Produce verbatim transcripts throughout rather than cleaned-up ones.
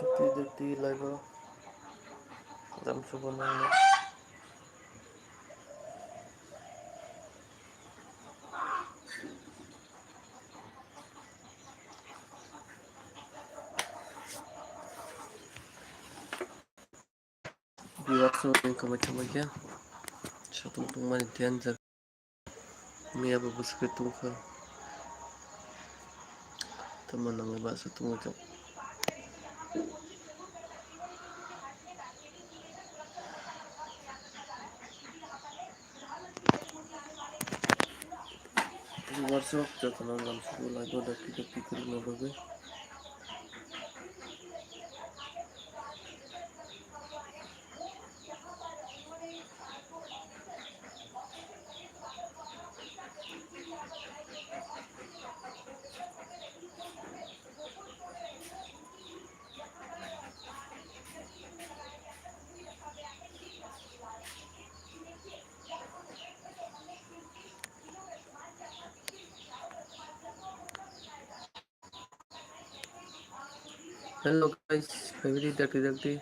Dakti dakti laibo. Lamsogo nangno. Viewers rok wngkha mai tongbaikha. Satung tongmani danger. Miya bo bwswk khe tongkha. Tamo nangwi basa tongwi tong. Viewers rok jotono lamsogo laibo dakti dakti kwrwngna bagwi. Hello guys, family dakti dakti.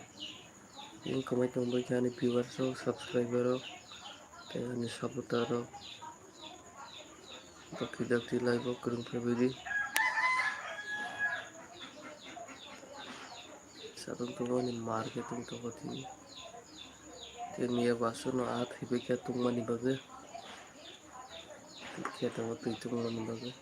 Wngkha mai tongbaikha ani viewers rok, subscriber rok, tei ani supporter rok. Dakti dakti laibo kwrwng family. Satung tongmani mar khe tong tongo tini. Tei miya basa no ah thwibaikha tongmani bagwi. Khe tongo twi tongmani bagwi.